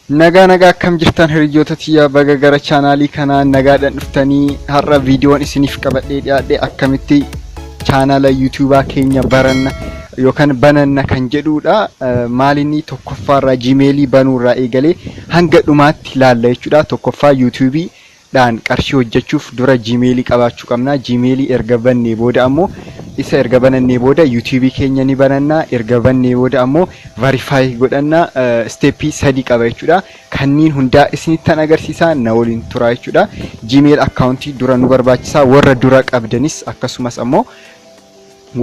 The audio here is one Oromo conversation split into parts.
Nagaa nagaa, akkam jirtan hiriyoota tiyya? Baga gara chaanaalii kanaa nagaadhaan dhuftanii. Har'a viidiyoon isiniif qabadhee dhiyaadhe akkamitti chaanaala yuutuubaa keenya baranna yookaan bananna kan jedhudha. Maalinni tokkoffaarraa jiimeelii banuurraa eegalee hanga dhumaatti laalla jechuudha. Tokkoffaa, yuutuubii dhaan qarshii hojjechuuf dura jiimeelii qabaachuu qabna. Jiimeelii erga bannee booda ammoo, isa erga banannee booda yuutuubii keenya ni bananna. Erga bannee booda ammoo verify godhanna. Step 3 qaba jechuudha. Kanneen hundaa isinittan agarsiisaa, na waliin tura jechuudha. Gmail akkaawuntii dura nu barbaachisaa, warra dura qabdanis akkasumas ammoo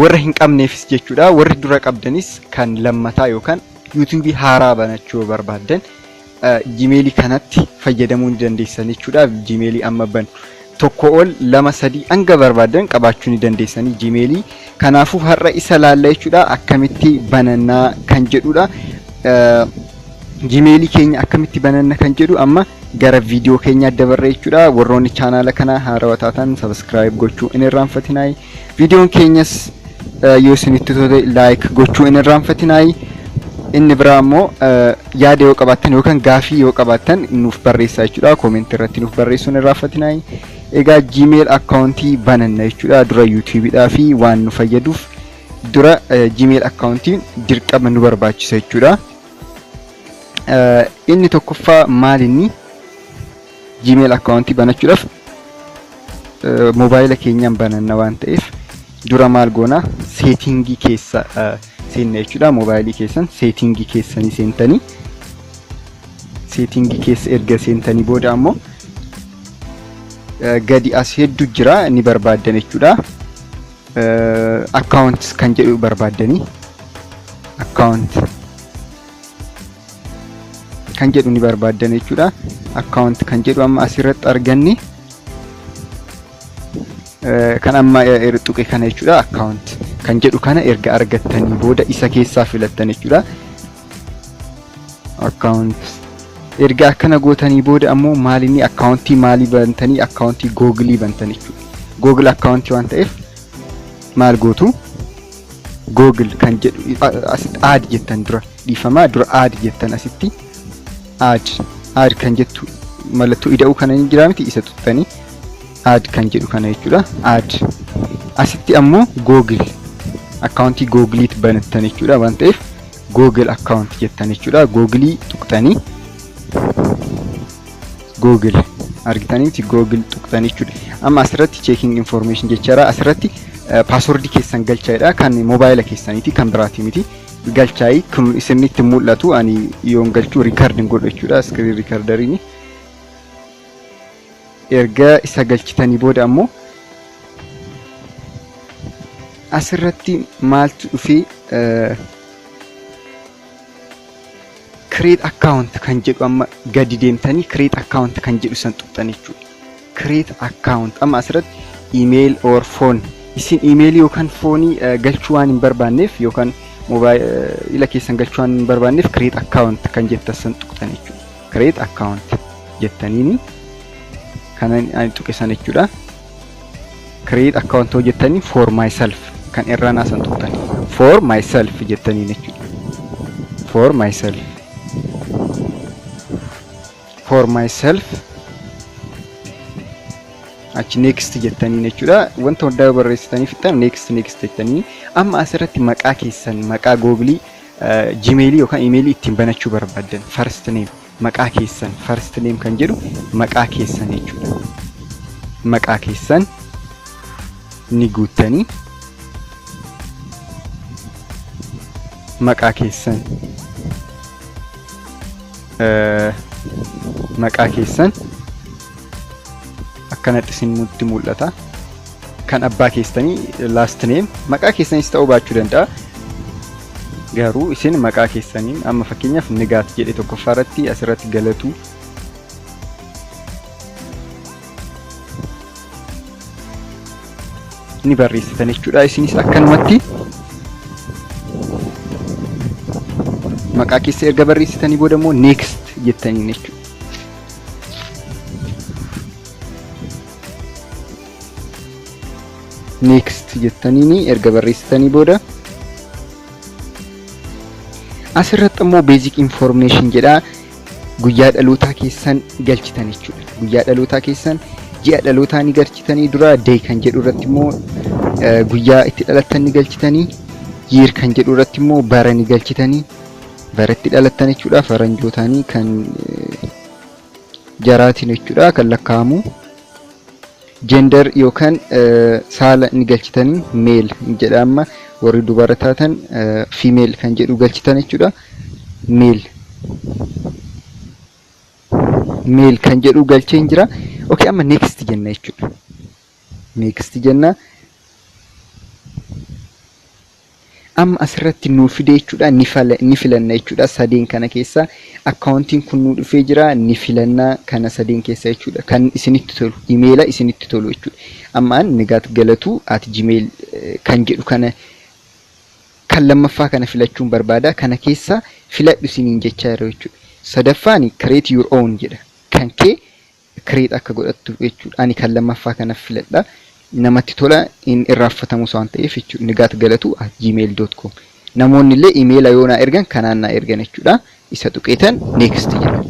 warra hin qabneefis jechuudha. Warri dura qabdanis kan lammataa yookaan yuutuubii haaraa banachuu barbaaddan Gmailii kanatti fayyadamuu ni dandeessan jechuudha. Gmailii amma banu tokko ol, lama, sadii hanga barbaadan qabaachuu ni dandeessanii Gmailii. Kanaafuu har'a isa laalla jechuudha. Akkamitti banannaa kan jedhudha. Gmailii keenya akkamitti bananna kan jedhu amma gara viidiyoo keenyaa dabarre jechuudha. Warroonni chaanaala kana haarawaa taatan subscribe gochuu hin irraanfatinaayi. Viidiyoon keenyas yoo isinitti tole like gochuu hin irraanfatinaayi. Inni biraa immoo yaada yoo qabaattan yookaan gaafii yoo qabaattan nuuf barreessaa jechuudha. Koomentii irratti nuuf barreessuu hin irraanfatinaayi. Egaa Gmail akkaawuntii bananna jechuudha. Dura YouTube'dhaa fi waan nu fayyaduuf dura Gmail akkaawuntiin dirqama nu barbaachisa jechuudha. Inni tokkoffaa maal? Inni Gmail akkaawuntii banachuudhaaf moobaayila keenyaan bananna waan ta'eef dura maal goona? Seetingii keessa seenna jechuudha. Moobaayilii keessan seetingii keessanii seentanii, seetingii keessa erga seentanii booda ammoo gadi as hedduu jira, ni barbaaddan jechuudha. Account kan jedhu barbaaddanii, account kan jedhu ni barbaaddan jechuudha. Account kan jedhu amma asirratti arganne, kan amma tuqe kana jechuudha. Account kan jedhu kana erga argattanii booda isa keessaa filattan jechuudha. Account erga akkana gootanii booda ammoo maalinni akkaawuntii maalii bantanii? Akkaawuntii googilii bantan jechuudha. Google akkaawuntii waan ta'eef maal gootu? Google kan jedhu asitti add jettan. Dura, dhiifamaa, dura add jettan. Asitti add kan jettu mallattoo ida'uu kana ni jira miti? Isa tuttanii add kan jedhu kana jechuudha. Add asitti ammoo Google akkaawuntii googiliitti banattan jechuudha. Waan ta'eef Google account jettan jechuudha. Googilii tuqxanii, Google argitaniiti, Google tuqxanii jechuudha. Amma asirratti checking information jechaadha. Asirratti paaswordii keessan galchaadha. Kan moobaayila keessaniiti, kan biraati miti. Galchaayi kun isinitti mul'atu, ani yoon galchuu record godhu jechuudha. Screen recorderiin. Erga isa galchitanii booda ammoo asirratti maaltu dhufee? Create account kan jedhu, amma gadi deemtanii create account kan jedhu san tuqxan jechuudha. Create account amma asirratti email or phone, isin emailii yookaan foonii galchuu waan hin barbaanneef yookaan moobaayila keessan galchuu waan hin barbaanneef create account kan jettan san tuqxan jechuudha. Create account jettaniini kan ani tuqe san jechuudha. Create account jettanii for myself kan irraa naasan tuqxan, for myself jettaniin jechuudha. For myself, for myself, achi next jettaniin jechuudha. Wanta hundaa yoo barreessitanii fixan next next jettanii amma asirratti maqaa keessan, maqaa googilii jimeelii yookaan imeelii ittiin banachuu barbaaddan, first name, maqaa keessan, first name kan jedhu maqaa keessan jechuudha. Maqaa keessan ni guuttanii, maqaa keessan, maqaa keessan akkanatti isinitti mul'ata. Kan abbaa keessanii last name, maqaa keessanis ta'uu baachuu danda'a. Garuu isin maqaa keessaniin amma fakkeenyaaf Nigaat jedhe tokkoffaa irratti, asirratti Galatuu ni barreessitan jechuudha. Isinis akkanumatti maqaa keessa erga barreessitanii booda immoo next jettaniin jechuudha. Next jettaniini erga barreessitanii booda asirratti immoo basic information jedha. Guyyaa dhalootaa keessan galchitan jechuudha. Guyyaa dhalootaa keessan, ji'a dhalootaa ni galchitanii. Dura day kan jedhu irratti immoo guyyaa itti dhalattan ni galchitanii. Year kan jedhu irratti immoo bara ni galchitanii, bara itti dhalattan jechuudha. Faranjootaanii kan jaraatiin jechuudha kan lakkaa'amu. Gender yookaan saala ni galchitanii, male jedha. Amma warri dubara taatan female kan jedhu galchitan jechuudha. Male kan jedhu galcheen jira. Okay, amma next jenna jechuudha. Next jenna. Amma asirratti nuu fide jechuudha. Ni filanna jechuudha. Sadeen kana keessa akkaawuntiin kun nuu dhufee jira. Ni filanna kana sadeen keessa jechuudha. Kan isinitti tolu, imeela isinitti tolu jechuudha. Amma an nigaatgalatuu@gmail kan jedhu kana, kan lammaffaa kana filachuun barbaada. Kana keessa filadhu isiniin jechaa jira jechuudha. Sadaffaan "create your own" jedha. Kan kee create akka godhattu jechuudha. Ani kan lammaffaa kana filadha. Namatti tola, hin irraanfatamus waan ta'eef jechuudha. nigaatgalatuu@gmail.com. Namoonni illee imeela yoo naa ergan kanaan naa ergan jechuudha. Isa tuqeetan next jedha.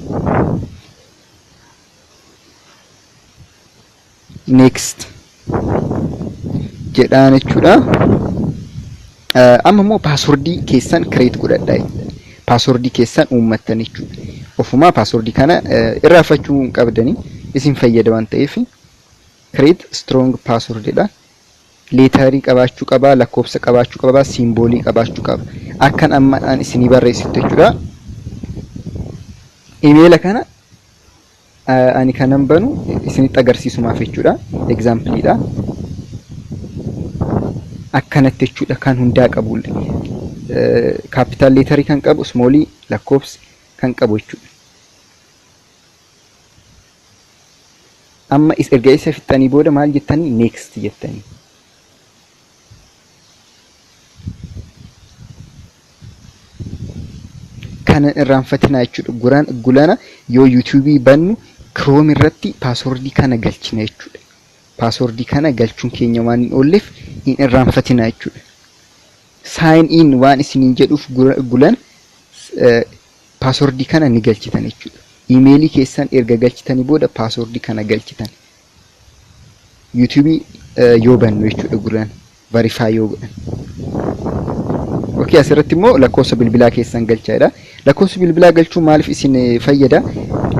Next jedhaan jechuudha. Amma immoo paaswordii keessan create godhadhaa jechuudha. Paaswordii keessan uummattan jechuudha. Ofumaa paaswordii kana irraanfachuu hin qabdanii, isin fayyada waan ta'eef. Create strong password jedha. Leetarii qabaachuu qaba, lakkoofsa qabaachuu qaba, siimboolii qabaachuu qaba. Akkan amma an isinii barreessitu jechuudha. Imeela kana ani kanan banu isinitti agarsiisumaaf jechuudha. Exampleidha. Akkanatti jechuudha kan hundaa qabu. Capital leetarii kan qabu, smallii, lakkoofsa kan qabu jechuudha. Amma erga isa fixxanii booda maal jettanii? Next jettanii. Kana irraanfatinaa jechuudha. Guraan gulana yoo yuutuubii bannu Chrome irratti paaswordii kana galchina jechuudha. Paaswordii kana galchuun keenya waan hin oolleef hin irraanfatinaa jechuudha. Sign in waan isiniin jedhuuf gulan paaswordii kana ni galchitan jechuudha. Iimeelii keessan erga galchitanii booda paaswordii kana galchitan. Yuutuubii yoo bannu jechuudha, gulan verify yoo godhan. Okay, asirratti immoo lakkoofsa bilbilaa keessan galchaadha. Lakkoofsa bilbilaa galchuun maaliif isin fayyada?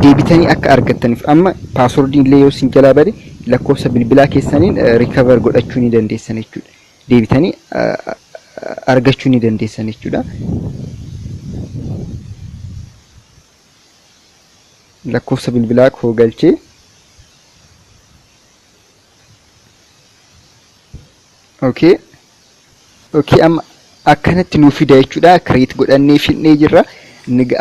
Deebitanii akka argattaniif. Amma paaswordiin illee yoo isin jalaa bade lakkoofsa bilbilaa keessaniin recover godhachuu ni dandeessan jechuudha. Deebitanii argachuu ni dandeessan jechuudha. Lakkoofsa bilbilaa koo galchee. Okay, amma akkanatti nuu fida jechuudha. Create godhannee fidnee jirra.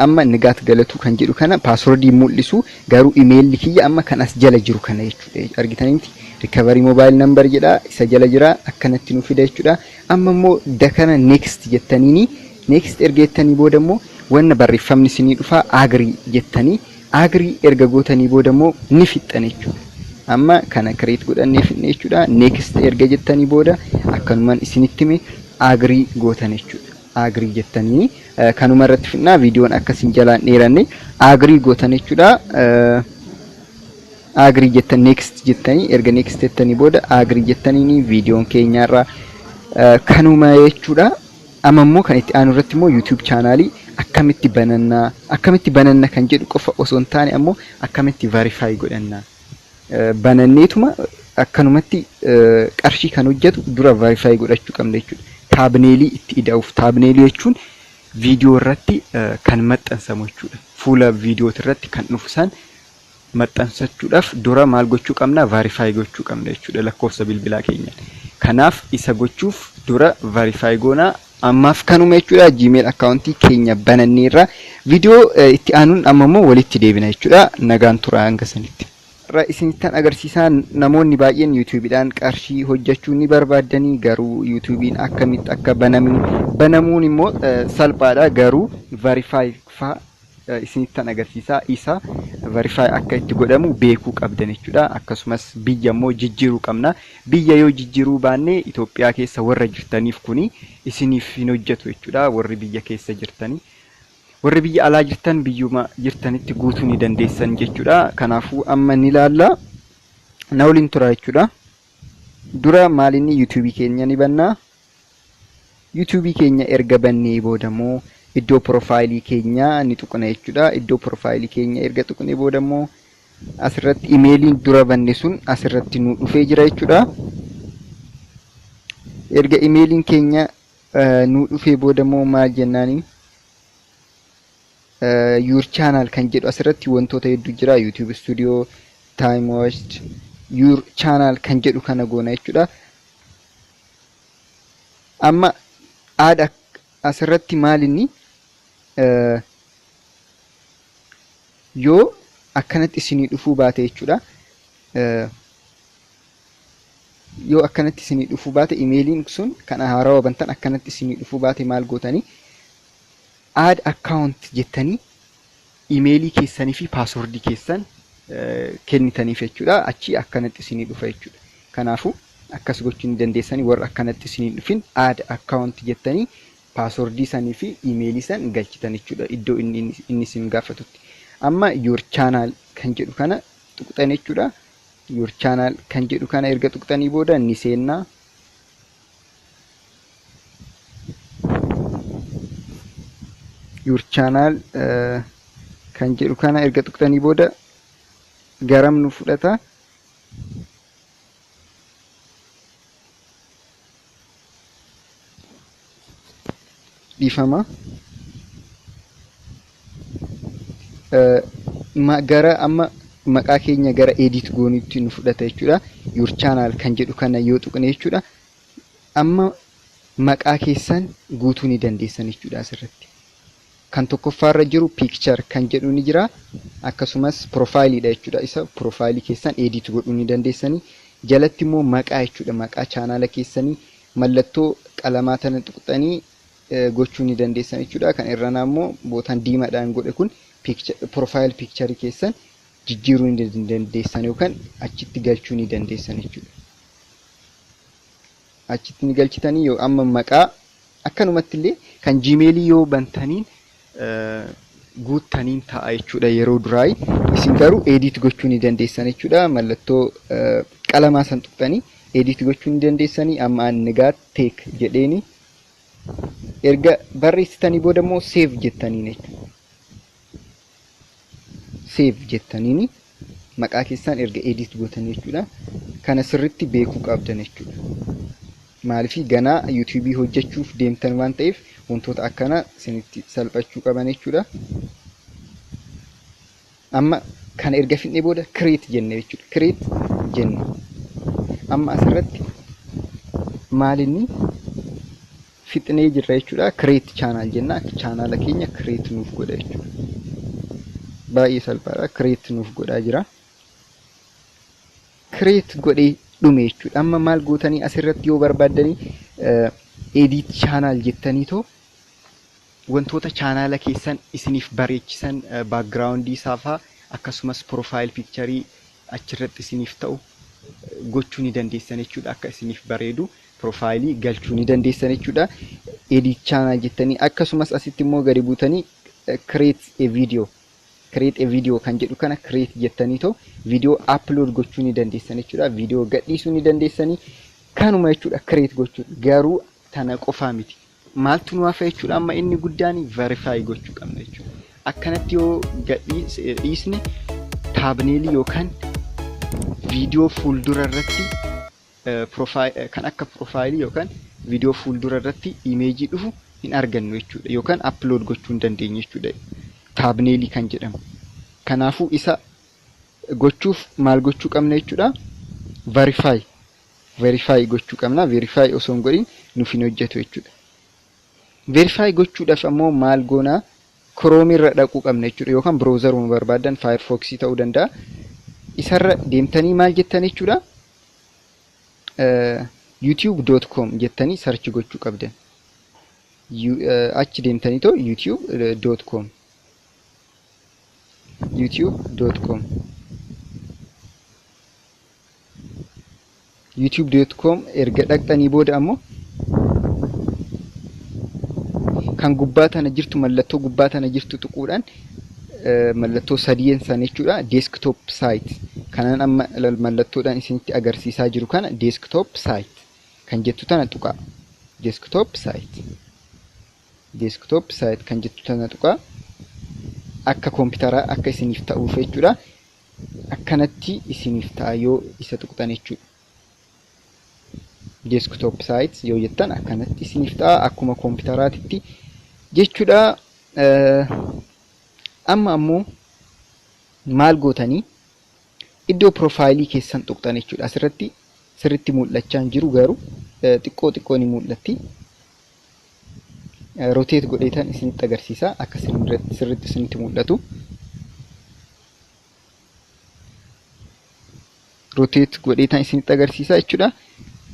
Amma Nigaat Galatuu kan jedhu kana paaswordii mul'isu, garuu imeelli kiyya amma kan as jala jiru kana jechuudha. Argitaniiti, recovery mobile number jedha, isa jala jira. Akkanatti nuu fida jechuudha. Amma immoo dakana next jettaniini, next erga jettanii booda immoo wanna barreeffamni isinii dhufa, agree jettanii, agree erga gootanii booda immoo ni fixxan jechuudha. Amma kana create godhannee fidne jechuudha. Next erga jettanii booda akkanumaan isinitti hime agree gootan jechuudha. Agree jettanii kanuma irratti fidnaa, viidiyoon akkasiin jalaan dheeranne. Agree gootan jechuudha. Agree jettan, next jettanii, erga next jettanii booda agree jettaniini viidiyoon keenyarraa kanuma jechuudha. Amma immoo kan itti aanu irratti immoo YouTube chaanaalii akkamitti bananna kan jedhu qofa osoo hin taane, ammoo akkamitti verify godhanna, bananneetuma akkanumatti qarshii kan hojjetu dura verify godhachuu qabna jechuudha. Thumbnailii itti ida'uuf, thumbnailii jechuun viidiyoo irratti kan maxxansamu jechuudha. Fuula viidiyoo irratti kan dhufu san maxxansachuudhaaf dura maal gochuu qabna? Verify gochuu qabna jechuudha lakkoofsa bilbilaa keenyaan. Kanaaf isa gochuuf dura verify goonaa. Ammaaf kanuma jechuudha. Gmail akkaawuntii keenya bananneerra. Viidiyoo itti aanuun amma immoo walitti deebina jechuudha. Nagaan tura hanga sanitti. Irra isinittan agarsiisaa, namoonni baay'een yuutuubiidhaan qarshii hojjechuu ni barbaaddanii, garuu yuutuubiin akkamitti akka banamu, banamuun immoo salphaadha, garuu verify faa isinittan agarsiisaa. Isa verify akka itti godhamu beekuu qabdan jechuudha. Akkasumas biyya immoo jijjiiruu qabna. Biyya yoo jijjiiruu baanne Itoophiyaa keessa warra jirtaniif kuni isiniif hin hojjetu jechuudha, warri biyya keessa jirtanii. Warri biyya alaa jirtan biyyuma jirtanitti guutuu ni dandeessan jechuudha. Kanaafuu amma ni ilaalla. Na waliin tura jechuudha. Dura maalinni YouTubeii keenya ni bannaa. YouTubeii keenya erga bannee booda immoo iddoo profileii keenyaa ni tuqna jechuudha. Iddoo profileii keenya erga tuqnee booda immoo asirratti emailiin dura banne sun asirratti nu dhufee jira jechuudha. Erga emailiin keenya nu dhufee booda immoo maal jennaani, "Your channel" kan jedhu asirratti wantoota hedduu jira. YouTube Studio, time watched, "Your channel" kan jedhu kana goona jechuudha. Amma add asirratti maal inni yoo akkanatti isinii dhufuu baate jechuudha. Yoo akkanatti isinii dhufuu baate, emailiin sun kan haarawaa bantan akkanatti isinii dhufuu baate, maal gootanii? "Add account" jettanii emailii keessanii fi passwordii keessan kennitaniif jechuudha. Achi akkanatti isinii dhufa jechuudha. Kanaafuu akkas gochuu ni dandeessanii. Warra akkanatti isinii dhufin, "Add account" jettanii passwordii sanii fi emailii san galchitan jechuudha iddoo inni isin gaafatutti. Amma "Your channel" kan jedhu kana tuqxan jechuudha. "Your channel" kan jedhu kana erga tuqxanii booda ni seennaa. "Your channel" kan jedhu kana erga tuqxanii booda garam nu fudhata? Dhiifama. Gara amma maqaa keenya gara edit goonutti nu fudhata jechuudha. "Your channel" kan jedhu kana yoo tuqne jechuudha. Amma maqaa keessan guutuu ni dandeessan jechuudha asirratti. Kan tokkoffaarra jiru "Picture" kan jedhu ni jira. Akkasumas profileiidha jechuudha. Isa profileii keessan edit godhuu ni dandeessanii. Jalatti immoo maqaa jechuudha. Maqaa channela keessanii mallattoo qalamaa tana tuqxanii gochuu ni dandeessan jechuudha. Kan irranaa immoo bootaan diimaadhaan godhe kun profile pictureii keessan jijjiiruu ni dandeessan yookaan achitti galchuu ni dandeessan jechuudha. Achitti ni galchitanii yoo amma maqaa akkanumatti illee kan Gmailii yoo bantaniin guuttaniin ta'a jechuudha yeroo duraayi. Isin garuu edit gochuu ni dandeessan jechuudha. Mallattoo qalamaa san tuqxanii edit gochuu ni dandeessanii. Amma ani Nigaa Tech jedheeni erga barreessitanii booda immoo "Save" jettaniin jechuudha. "Save" jettaniini maqaa keessan erga edit gootanii jechuudha. Kana sirritti beekuu qabdan jechuudha. Maaliif? Ganaa YouTubeii hojjechuuf deemtan waan ta'eef wantoota akkana isinitti salphachuu qaban jechuudha. Amma kana erga fidnee booda "Create" jenne jechuudha. "Create" jenne. Amma asirratti maalinni fixnee jirra jechuudha. "Create channel" jenna. Channela keenya create nuuf godha jechuudha. Baay'ee salphaadha. Create nuuf godhaa jira. Create godhee dhume jechuudha. Amma maal gootanii? Asirratti yoo barbaaddanii "Edit channel" jettanii too wantoota channela keessan isiniif bareechisan, backgroundii isaa fa'aa, akkasumas profile pictureii achirratti isiniif ta'u gochuu ni dandeessan jechuudha. Akka isiniif bareedu profileii galchuu ni dandeessan jechuudha. "Edit channel" jettanii akkasumas asitti immoo gadi buutanii "Create a video" kan jedhu kana "Create" jettanii too viidiyoo upload gochuu ni dandeessan jechuudha. Viidiyoo gadhiisuu ni dandeessanii, kanuma jechuudha create gochuun. Garuu tana qofaa miti. Maaltu nu hafa jechuudha? Amma inni guddaan verify gochuu qabna jechuudha. Akkanatti yoo gadhiisne thumbnailii yookaan viidiyoo fuuldura irratti, kan akka profileii yookaan viidiyoo fuuldura irratti imageii dhufu hin argannu jechuudha yookaan upload gochuu hin dandeenyu jechuudha, thumbnailii kan jedhamu. Kanaafuu isa gochuuf maal gochuu qabna jechuudha? Verify gochuu qabna. Verify osoo hin godhin nuuf hin hojjetu jechuudha. Verify gochuudhaaf ammoo maal goonaa? Chrome irra dhaquu qabna jechuudha yookaan browseruma barbaadan, Firefox ta'uu danda'a. Isarra deemtanii maal jettan jechuudha? youtube.com jettanii search gochuu qabdan. Achi deemtanii too youtube.com, youtube.com, youtube.com erga dhaqxanii booda ammoo Kan gubbaa tana jirtu, mallattoo gubbaa tana jirtu tuquudhaan, mallattoo sadiin san jechuudha. Desktop site kanaan amma mallattoodhaan isinitti agarsiisaa jiru kana, desktop site kan jettu tana tuqaa. Desktop site. Desktop site kan jettu tana tuqaa. Akka kompiitaraa akka isiniif ta'uuf jechuudha. Akkanatti isiniif ta'a yoo isa tuqxan jechuudha. Desktop site yoo jettan akkanatti isiniif ta'a, akkuma kompiitaraatitti jechuudha. Amma ammoo maal gootanii? Iddoo profile keessan tuqxan jechuudha. Asirratti sirritti mul'achaa hin jiru, garuu xiqqoo xiqqoo ni mul'atti. Rotate godheetan isinitti agarsiisa akka sirritti isinitti mul'atu. Rotate godheetan isinitti agarsiisa jechuudha.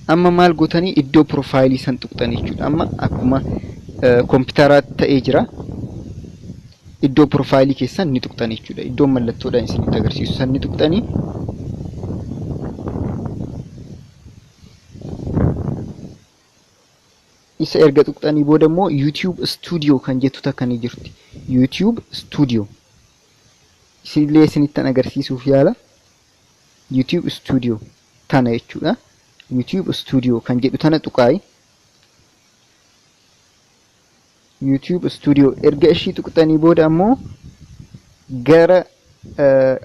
Amma maal gootanii? Iddoo profile san tuqxan jechuudha. Amma akkuma kompiitaraatti ta'ee jira. Iddoo profile keessan ni tuqxan jechuudha. Iddoo mallattoodhaan isinitti agarsiisu san ni tuqxanii. Isa erga tuqxanii booda immoo YouTube Studio kan jettu takka ni jirti. YouTube Studio. Isinillee isinittan agarsiisuuf yaala. YouTube Studio tana jechuudha. YouTube Studio kan jedhu tana tuqaayi. YouTube Studio erga ishii tuqxanii booda ammoo gara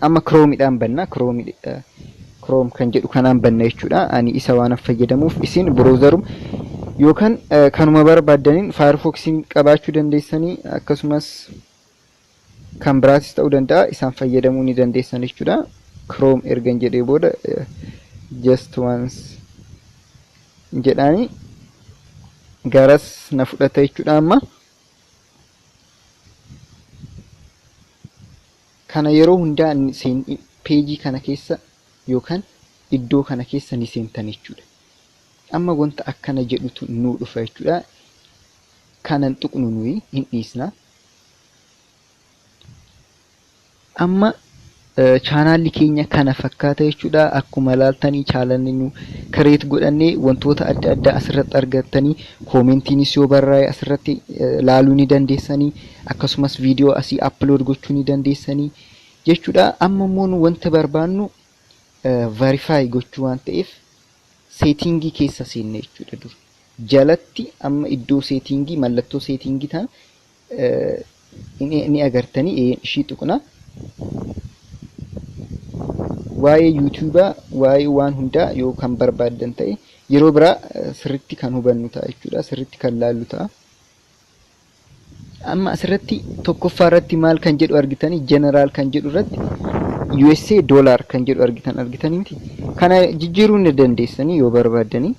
amma Chromeidhaan banna. Chrome kan jedhu kanaan banna jechuudha. Ani isa waan fayyadamuuf, isin browserum yookaan kanuma barbaaddaniin Firefoxiin qabaachuu dandeessanii, akkasumas kan biraatis ta'uu danda'a, isaan fayyadamuu ni dandeessan jechuudha. Chrome ergan jedhee booda just once jedhaani garas na fudhata jechuudha amma. Kana yeroo hundaa peejii kana keessa yookaan iddoo kana keessa ni seentan jechuudha. Amma wanta akkana jedhutu nuu dhufa jechuudha. Kanan tuqnu nuyi hin dhiisna. Amma chaanaalli keenya kana fakkaata jechuudha. Akkuma ilaaltanii chaanaalli nu create godhannee wantoota adda addaa asirratti argattanii, commentiinis yoo barraa'e asirratti laaluu ni dandeessanii, akkasumas viidiyoo asii upload gochuu ni dandeessanii jechuudha. Amma immoo nu wanta barbaannu verify gochuu waan ta'eef setting keessa seenne jechuudha dura. Jalatti amma iddoo setting, mallattoo setting tana ni agartanii, ishii tuqna. Waa'ee YouTubeaa, waa'ee waan hundaa yoo kan barbaaddan ta'e, yeroo biraa sirritti kan hubannu ta'a jechuudha. Sirritti kan laallu ta'a. Amma asirratti tokkoffaa irratti maal kan jedhu argitanii? General kan jedhu irratti USA dollar kan jedhu argitan, argitanii miti. Kana jijjiiruu ni dandeessanii yoo barbaaddanii.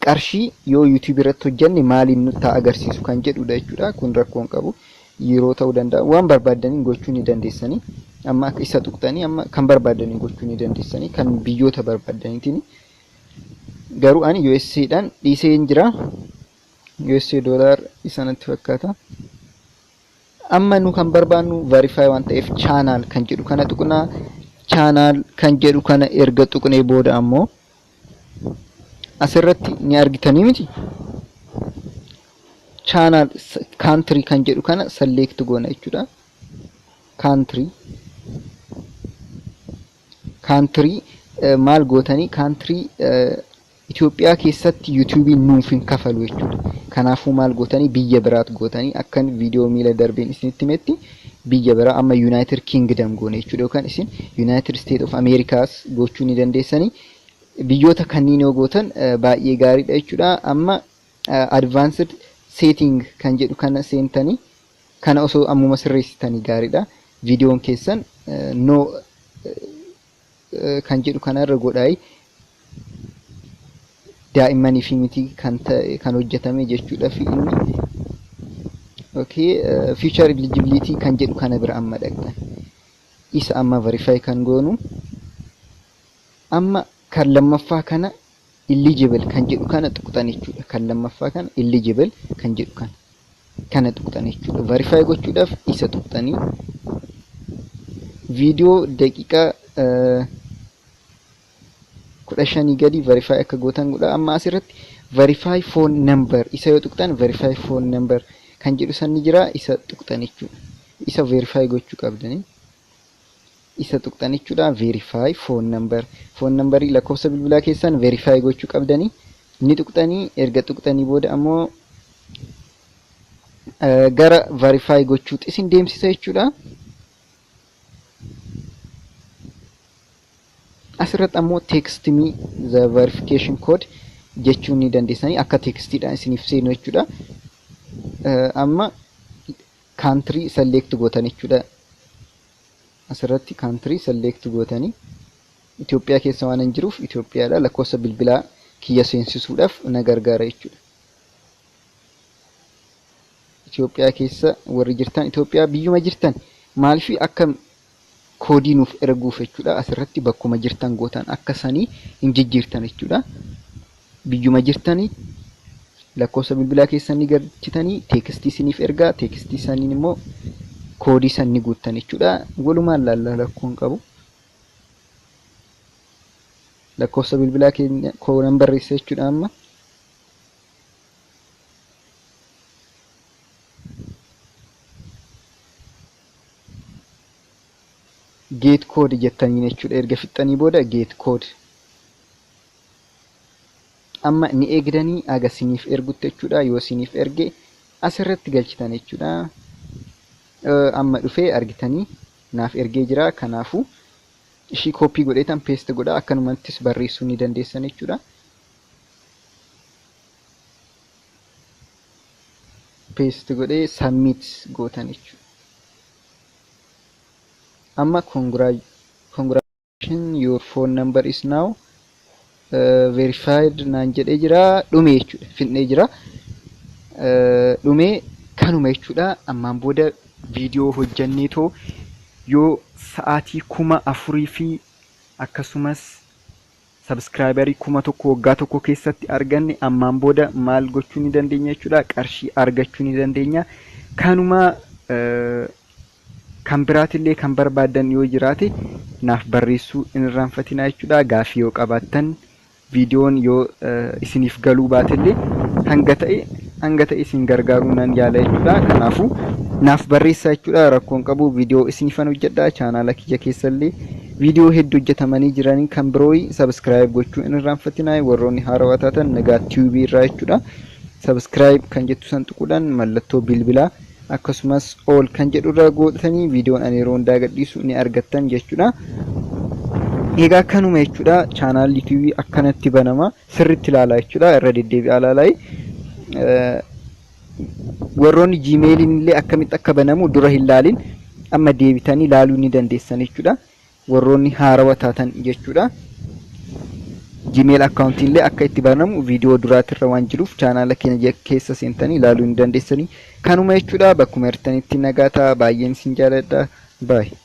Qarshii yoo YouTube irratti hojjanne maaliin nutti agarsiisu kan jedhudha jechuudha. Kun rakkoo hin qabu. Yeroo ta'uu danda'a. Waan barbaaddaniin gochuu ni dandeessanii. Amma akka isa tuqxanii amma kan barbaaddaniin gochuu ni dandeessanii, kan biyyoota barbaaddaniitiin. Garuu ani USA dhaan dhiisee hin jira. USA dollar isa natti fakkaata. Amma nu kan barbaannu verify waan ta'eef channel kan jedhu kana tuqnaa. Channel kan jedhu kana erga tuqnee booda ammoo asirratti ni argitanii miti. Channel country kan jedhu kana select goona jechuudha. Country maal gootanii? Country Itoophiyaa keessatti YouTubeiin nuuf hin kafalu jechuudha. Kanaafuu maal gootanii? Biyya biraat gootanii, akkan viidiyoo miila darbeen isinitti himetti biyya biraa amma United Kingdom goone jechuudha, yookaan isin United State of Americaas gochuu ni dandeessanii. Biyyoota kanneen yoo gootan baay'ee gaariidha jechuudha. Amma advanced setting kan jedhu kana seentanii kana osoo ammuma sirreessitanii gaariidha. Viidiyoon keessan no kan jedhu kanarra godhaayi, daa'immanii fi miti kan ta'e kan hojjetame jechuudha fi inni okay. Feature eligibility kan jedhu kana bira amma dhaqxan, isa amma verify kan goonu. Amma kan lammaffaa kana eligible kan jedhu kana tuqxan jechuudha. Kan lammaffaa kana, eligible kan jedhu kana tuqxan jechuudha. Verify gochuudhaaf isa tuqxanii viidiyoo daqiiqaa 15 gadi verify akka gootan godha. Amma asirratti Verify phone number isa yoo tuqxan, verify phone number kan jedhu san ni jira, isa tuqxan jechuudha. Isa verify gochuu qabdanii. Isa tuqxan jechuudha. Verify phone number. Phone numberii, lakkoofsa bilbilaa keessan verify gochuu qabdanii, ni tuqxanii. Erga tuqxanii booda ammoo gara verify gochuutti isin deemsisa jechuudha. Asirratti ammoo "Text me the verification code" jechuu ni dandeessanii, akka textiidhaan isiniif seenu jechuudha. Amma country select gootan jechuudha. Asirratti country select gootanii, Itoophiyaa keessa waan hin jiruuf Itoophiyaadha, lakkoofsa bilbilaa kiyya seensisuudhaaf na gargaara jechuudha. Itoophiyaa keessa warri jirtan Itoophiyaa, biyyuma jirtan, maaliif akka koodii nuuf erguuf jechuudha. Asirratti bakkuma jirtan gootan, akka sanii hin jijjiirtan jechuudha. Biyyuma jirtanii lakkoofsa bilbilaa keessan ni galchitanii, textii isiniif ergaa, textii saniin immoo koodii san ni guuttan jechuudha. Walumaan laallaa, rakkoo hin qabu. Lakkoofsa bilbilaa keenya koonan barreessa jechuudha amma. "Get code" jettaniin jechuudha. Erga fixxanii booda "Get code". Amma ni eegdanii aga siniif ergutti jechuudha. Yoo siniif erge asirratti galchitan jechuudha. Amma dhufee argitanii, naaf ergee jira. Kanaafuu ishii copy godheetan paste godha, akkanumattis barreessuu ni dandeessan jechuudha. Paste godhee submit gootan jechuudha. Amma "Congratulation, your phone number is now verified" naan jedhee jira. Dhume jechuudha. Fixnee jira. Dhumee kanuma jechuudha. Ammaan booda viidiyoo hojjanneetoo yoo sa'aatii 4000 fi akkasumas subscriberii 1000 waggaa tokko keessatti arganne, ammaan booda maal gochuu ni dandeenya jechuudha? Qarshii argachuu ni dandeenya. Kanuma, kan biraatillee kan barbaaddan yoo jiraate naaf barreessuu hin irraanfatinaa jechuudha. Gaafii yoo qabaattan, viidiyoon yoo isiniif galuu baatellee, hanga ta'e isin gargaaruu nan yaala jechuudha. Kanaafuu naaf barreessaa jechuudha. Rakkoon qabu, viidiyoo isinifan hojjedha. Chaanaala kiyya keessallee viidiyoo hedduu hojjetamanii jiranii, kan biroo subscribe gochuu hin irraanfatinaa. Warroonni haarawaa taatan Nagaa Tube irraa jechuudha. Subscribe kan jettu san tuquudhaan, mallattoo bilbilaa akkasumas all kan jedhu irra gootanii, viidiyoon ani yeroo hundaa gadhiisu ni argattan jechuudha. Egaa kanuma jechuudha. Chaanaal YouTubeii akkanatti banama, sirriitti ilaalaa jechuudha, irra deddeebi'aa ilaalaa. Warroonni Gmailiin illee akkamitti akka banamu dura hin laalin, amma deebitanii ilaaluu ni dandeessan jechuudha. Warroonni haarawaa taatan jechuudha. Gmail accountii illee akka itti banamu viidiyoo duraatirra waan jiruuf, chaanaala keenya keessa seentanii ilaaluu ni dandeessanii. Kanuma jechuudha. Bakkuma jirtanitti nagaa ta'a. Baay'een isin jaaladha. Baay'ee.